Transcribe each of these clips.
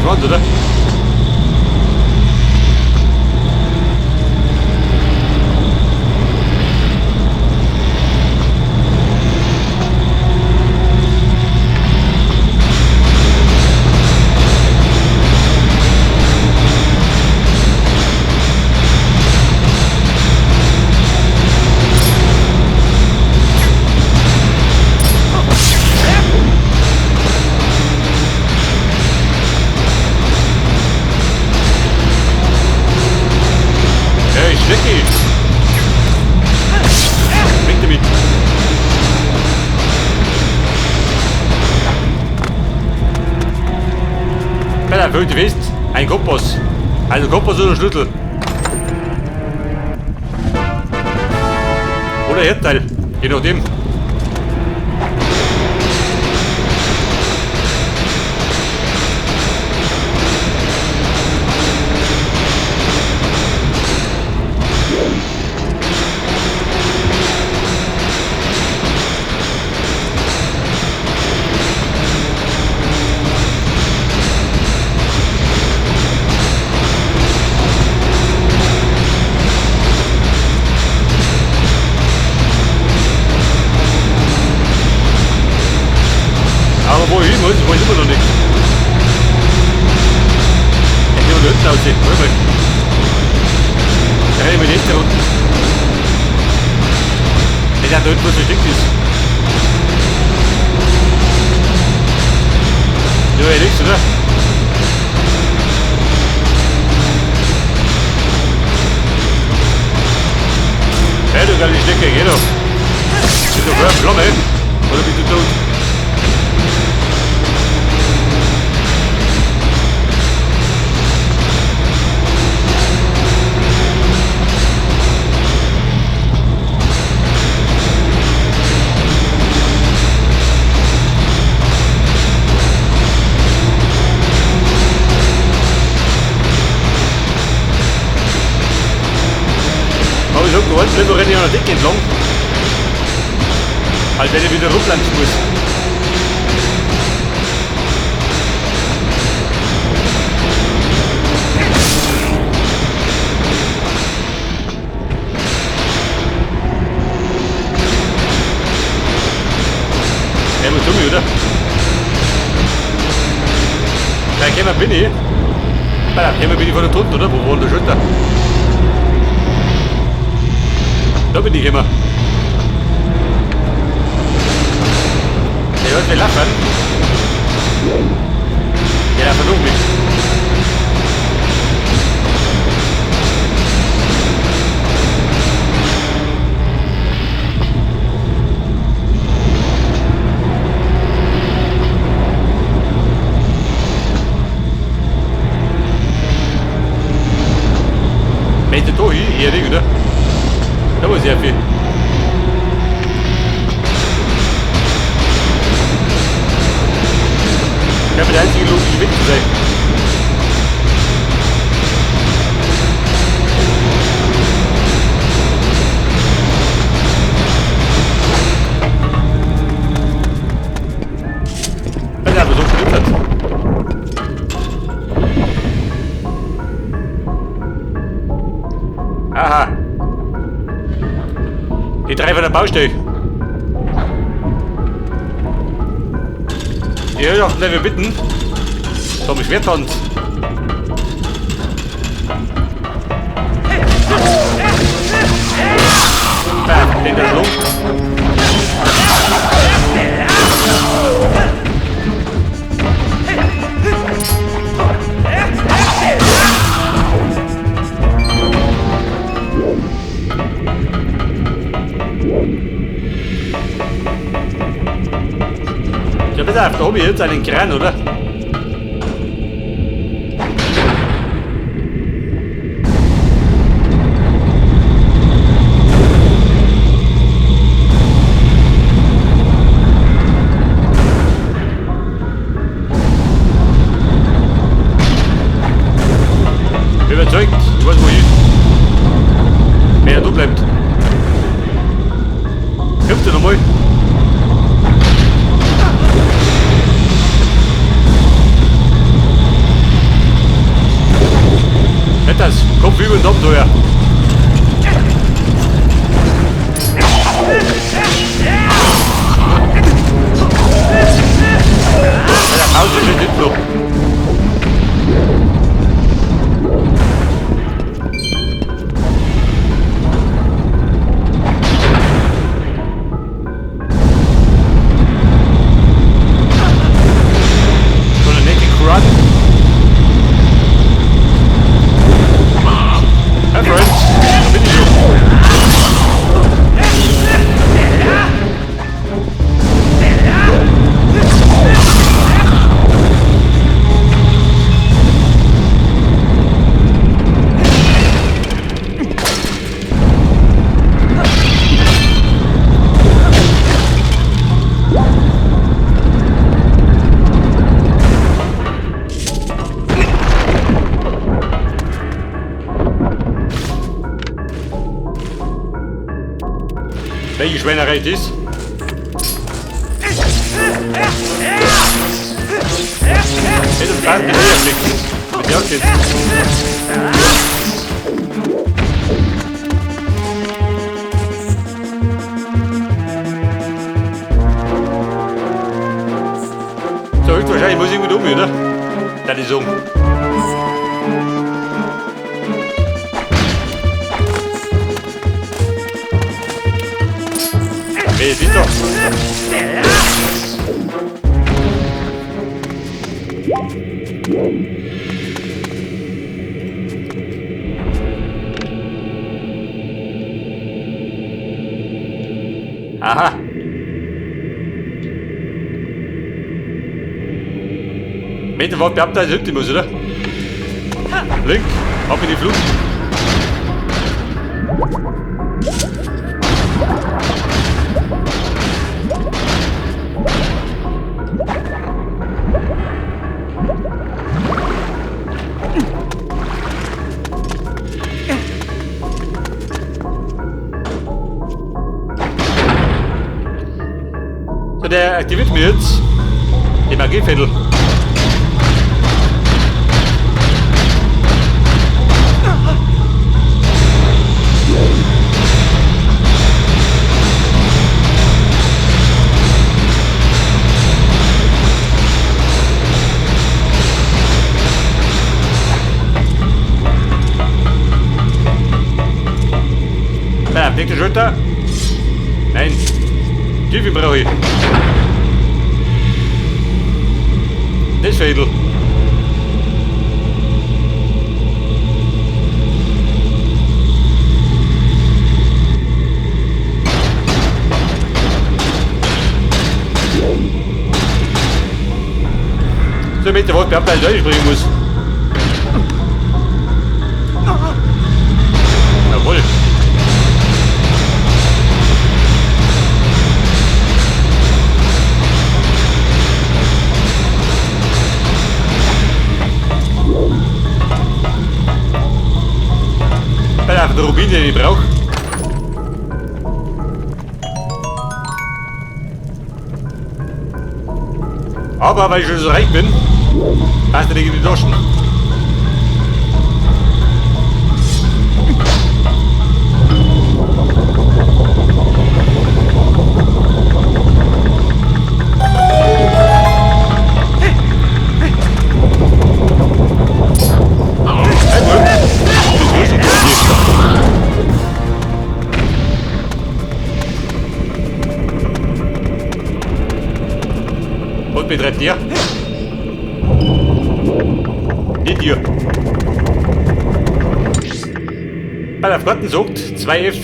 keinen Schwanz, oder? Hey, Schnecki! Weg damit! Bella, du weißt, ein Kompass. Also Kompass oder Schlüssel. Oder Erdteil, je nachdem. Aber wo ich hin muss, weiß ich immer noch nicht. Ich will da hinten aussehen. Warte mal. Da renne ich mit nächsten unten. Ich dachte, da hinten was versteckt ist. Ja, ja nichts, oder? Hey, du geile Schnecke, geh doch. Bist du voll Flamme? Oder bist du tot? Aber ich hab gewartet, lieber renne ich an der Decke entlang. Als wenn ich wieder rumplanschen muss. Ja, was dumm, oder? Da gekommen bin ich. Da gekommen bin ich von der drunten, oder? Wo war denn der Schulter? Da bin ich immer. Der hört mir lachen. Der laufen noch mit. Möchte da hin? Eher nicht, oder? Da war sehr viel. Ich habe der einzige logische Weg zu sein. Wenn er aber so viel hat. Aha. Die drei von der Baustelle. Die Herrschaften, die wir bitten, zum Schwerttanz. Bam, den der Schlung. Ja, pass auf, da hab ich jetzt einen Kran, oder? Bin überzeugt, ich weiß wo hin. Wer da bleibt. Hilft dir nochmal. Kopf über und Abenteuer. Der Pause ist nicht noch. So eine nette Crud. Hi Friends, da bin ich schon. Welche Schweinerei ist? Hey, das passt nicht Mit der jetzt. So, höchstwahrscheinlich muss ich irgendwie um, oder? Das ist um. Wer ist doch? Aha. Mit dem Wort Beamter ist muss, oder? Link, ab in die Flut. So, der aktiviert mir jetzt die Magiefädel. Da, nächste Schulter. Nein. Tiefe brauche ich. Das Fädel. So, mit der Wort Beamter springen muss. Jawohl. Bei der Rubin, den ich brauche. Aber weil ich schon so reich bin, passt der nicht in die Taschen. Und betreibt ihr? Nicht ihr. Bei der Flotten sagt 2F.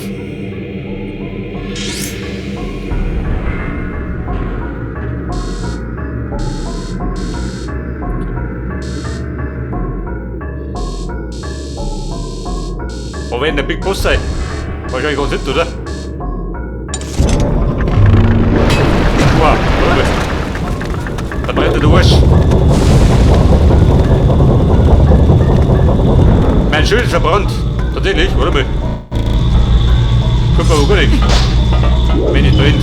Wo werden der Big Boss sein? Wahrscheinlich ganz hinten, oder? Wow, warte mal. Da brennt der Arsch. Mein Schild ist verbrannt. Tatsächlich, warte mal. Kommt mir aber gar nicht. Wenn nicht brennt.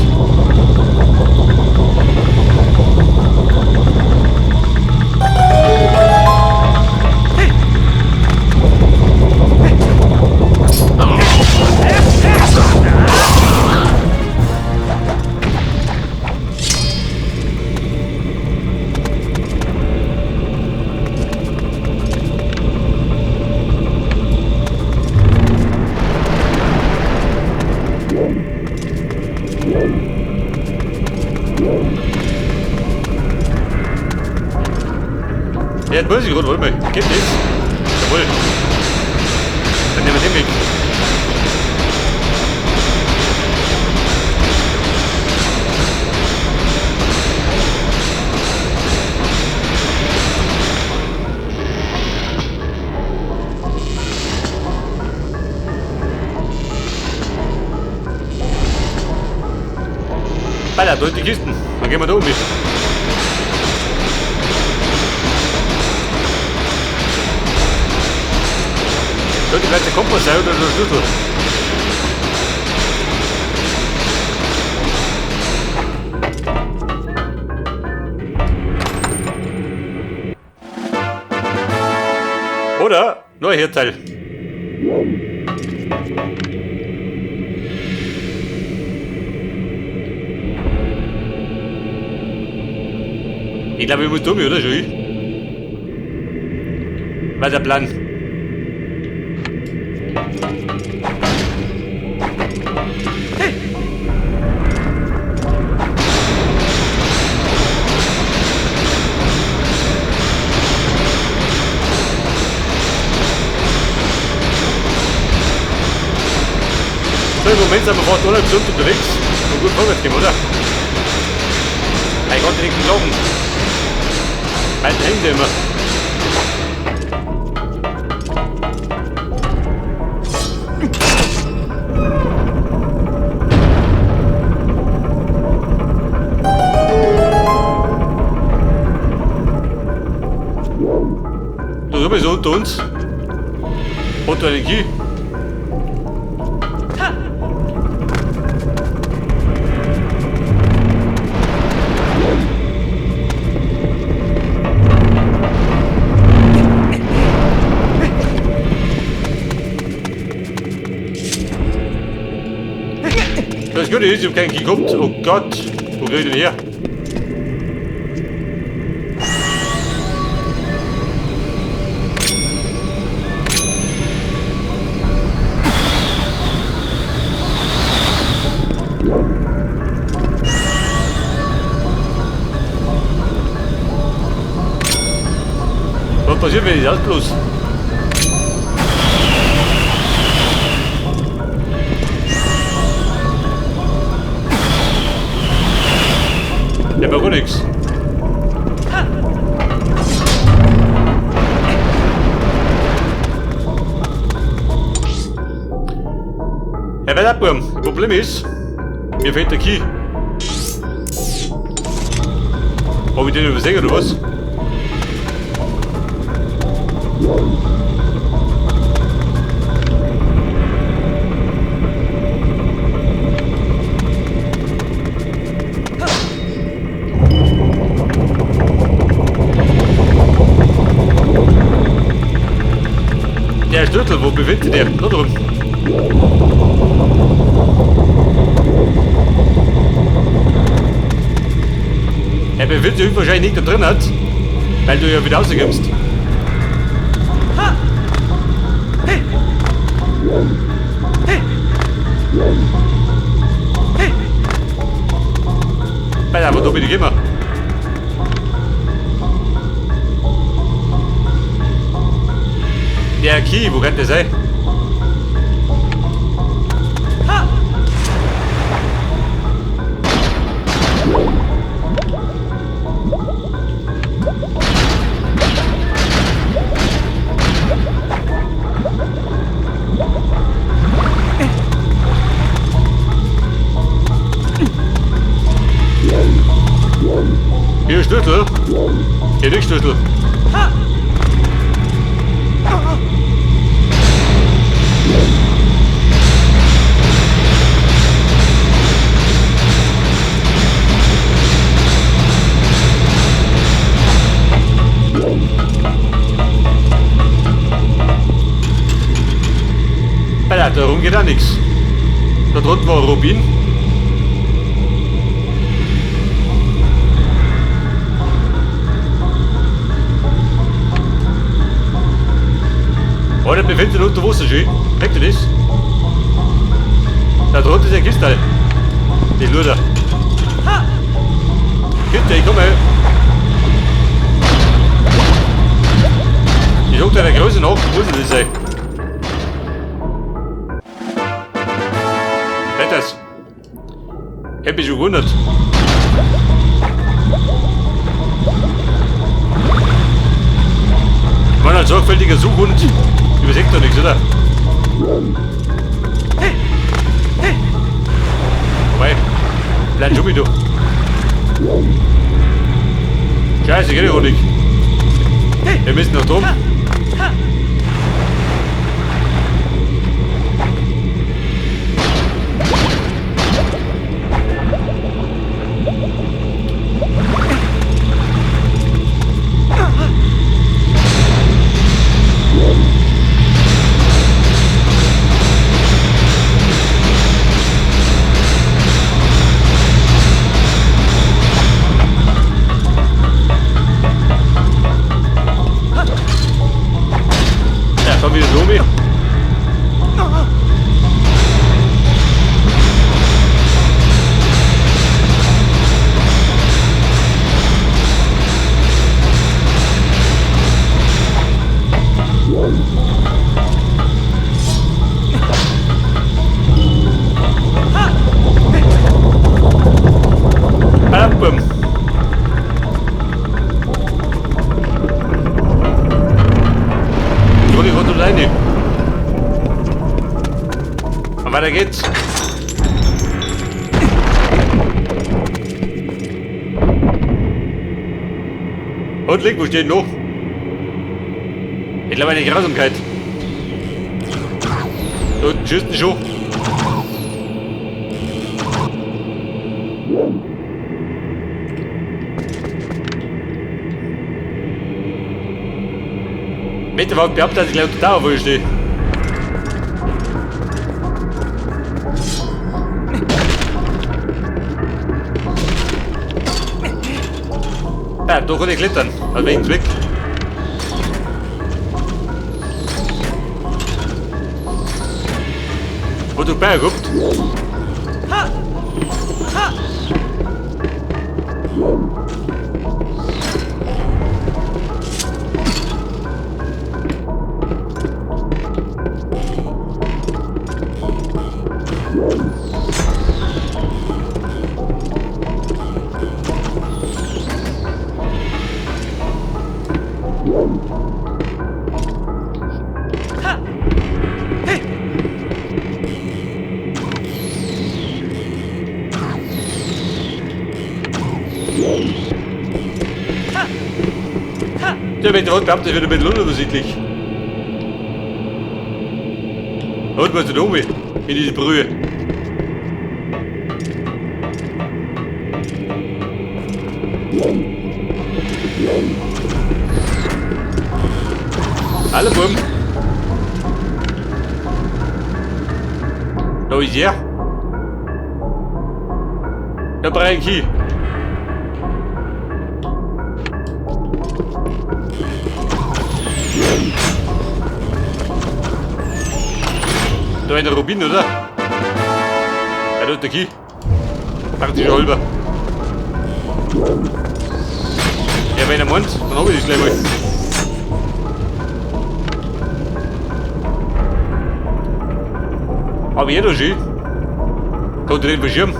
Vielleicht muss ich gerade, warte mal. Geht das? Jawohl. Dann nehmen wir den Weg. Alter, da sind die Kisten. Dann gehen wir da um mit. Könnte vielleicht der Kompass sein oder der Schlüssel. Oder nur ein Hirteil. Ich glaube, ich muss dumm, oder? Schon? War der Plan. Hey! So, im Moment sind wir fast alle gesund unterwegs und gut vorwärts gehen, oder? Ich konnte nicht glauben. Weiter hängt er immer. Da sowieso unter uns. Hat er einen Key? Das Gute ist, ich hab keinen Key gehabt. Oh Gott, wo krieg ich den her? Was passiert, wenn ich das bloß? Ja, aber gar nichts. Ja, weiter, Burm. Das Problem ist, mir fehlt der Key. Hab ich den übersehen oder was? Der Schlüssel, wo befindet sich der? Da drüben. Er befindet sich wahrscheinlich nicht da drin hat, weil du ja wieder rauskommst. Alter, aber da bin ich immer. Der Key, wo könnte der sein? Hier Schlüssel. Hier nicht Schlüssel. Alter, darum geht auch nichts. Da drunten war Rubin. Oh, der befindet sich unter Wasser schon. Merkt ihr das? Da drunten ist ein Kistal. Die Luder. Kiste, ich komme. Ich sag der Größe nach, muss es sein. Petters. Hätte mich schon gewundert. Ich meine, ein sorgfältiger Suchhund übersieht doch nichts, oder? Wobei, bleib schon mit du. Scheiße, geht ja nicht. Wir müssen noch drum. Ja, komm wieder Domi. Bam. Juli, runter und rein. Und weiter geht's. Und Link, wo steht noch? Ich glaube, eine Grausamkeit. Da unten schießt schon. Mittlerweile behauptet, dass ich gleich unter der Tower, wo ich stehe. Ja, da kann ich klettern. Also wegen Zweck. Wo du bei gehabt? Der mit der behauptet, das wird ein bisschen unübersichtlich. Und was ist da oben? In diese Brühe. Alle Buben. Da ist er. Da brauche ich hin. Da ist der Rubin, oder? Ja, da ist der Key. Praktisch halber. Ja, wenn er meint, dann hab ich das gleich mal. Aber jeder schön. Kann ich den verschirmen?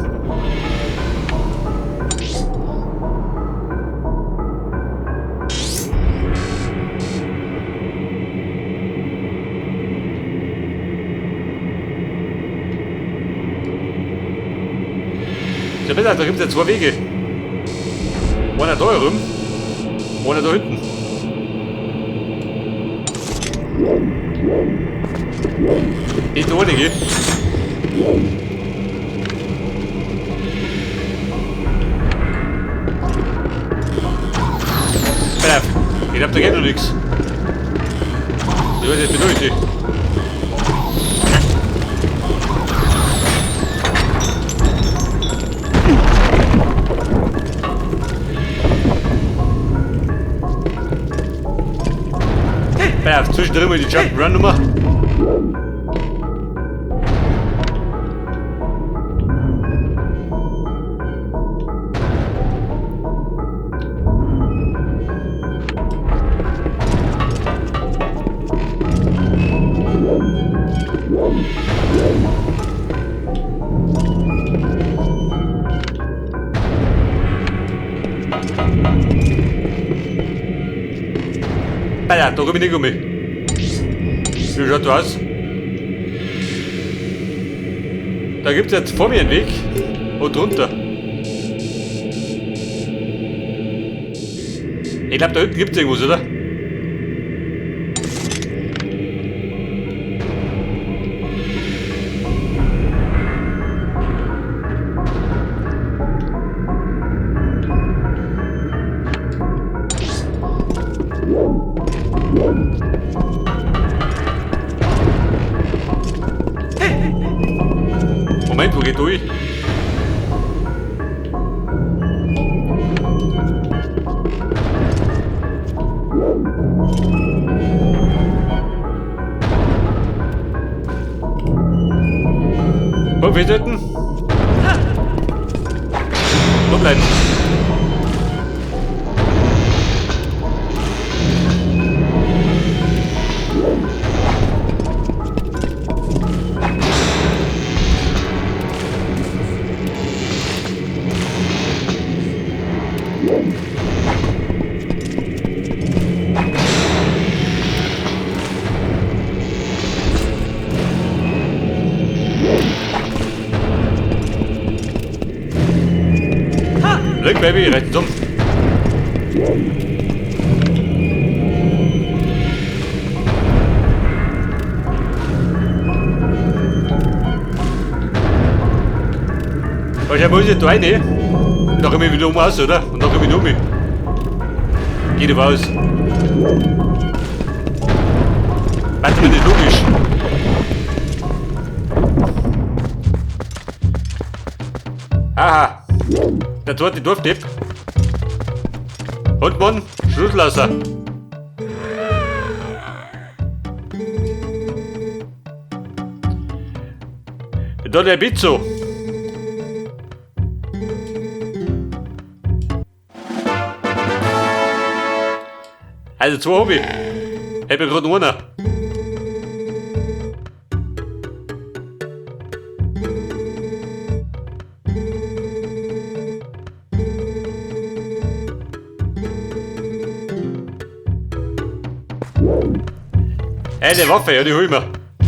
Ja, besser, da gibt es ja zwei Wege. Einer da herum, einer da hinten. Nicht der eine, gell? Pass auf, ich glaub, da geht noch nichts. Ich weiß jetzt nicht, ich. Pass auf, zwischendrin mal die Jump-Run-Nummer. Alter, da komm ich nicht um mich. Wie schaut das aus? Da gibt es jetzt vor mir einen Weg und drunter. Ich glaube, da hinten gibt es irgendwas, oder? Moment, wo geht durch? Wo wir hinten? Wo bleiben? Leuk baby, rijd het om. Wahrscheinlich muss ich da rein, dann komme ich wieder um aus, oder? Und dann komme ich um mich. Geht doch aus. Warte mal, nicht logisch. Aha. Der zweite Dorfdepp. Und Mann, Schlusslasser. Da der Bizzo. Also zwei hab ich. Ich hab ja gerade nur einer. Eine Waffe, ja, die hol ich mir.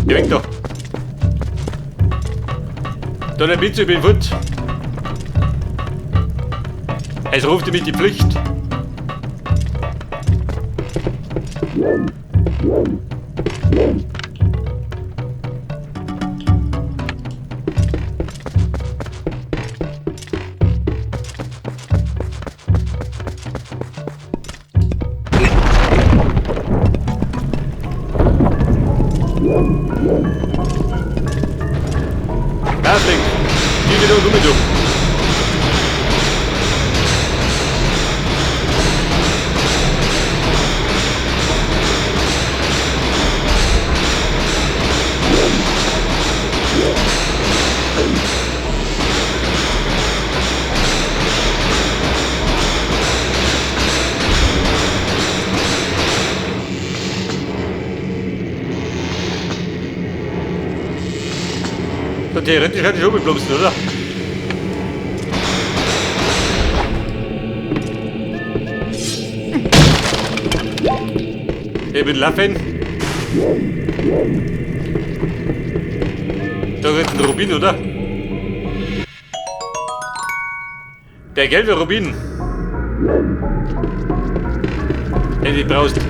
Geh weg da. Da der Bizzo, ich bin fort. Es ruft mich die Pflicht. Herzlich. Geh wieder und um du. So, theoretisch könnte ich umblumpsen, oder? Ich bin Laffen. Da ist ein Rubin, oder? Der gelbe Rubin. Den du brauchst.